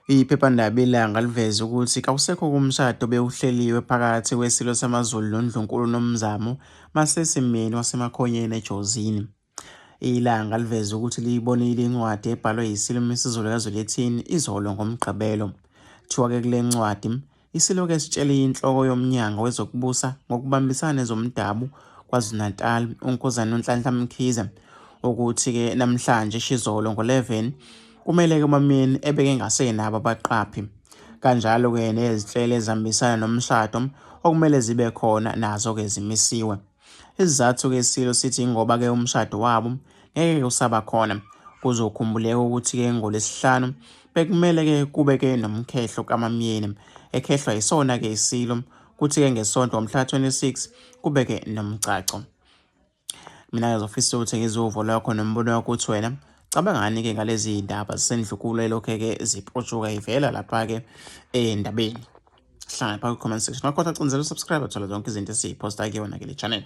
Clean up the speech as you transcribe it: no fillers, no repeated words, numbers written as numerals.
Iphephandaba iLanga liveze ukuthi kawusekho kumshado obewuhleliwe phakathi kweSilo samaZulu noNdlunkulu Nomzamo Masesi Myeni waseMakhonyeni eJozini. Ilanga liveze ukuthi liyibonile incwadi ebhalwe yiSilo Misuzulu kaZwelithini izolo ngoMgqibelo. Kuthiwa-ke kule ncwadi, iSilo-ke sitshele inhloko yoMnyango wezokuBusa ngokuBambisana nezoMdabu KwaZulu-Natal, uNkosazana Nonhlanhla Mkhize, ukuthi-ke namhlanje shizolo ngo-11 kumele-ke uMaMyeni ebeke engasenabo abaqaphi. Kanjalo-ke nezinhlelo ezihambisana nomshado okumele zibe khona nazo-ke zimisiwe. Isizathu-ke iSilo sithi ingoba-ke umshado wabo ngeke usaba khona. Kuzokhumbuleka ukuthi-ke ngoLwesihlanu bekumele-ke kube-ke nomkhehlo kaMaMyeni ekhehlwa yisona-ke iSilo, kuthi-ke ngeSonto ngomhla 26 kube-ke nomgcagco. Mina ngizofisa ukuthi ngizwe uvo lwakho nombono wakho ukuthi wena cabangani-ke ngalezi ndaba zisendlukulu elokhe-ke ziputshuka ivela lapha-ke endabeni. Hlangana phakathi comment section. Ngakho cindezela usubscribe uthola zonke izinto esiyiphosta kuyona ke le channel.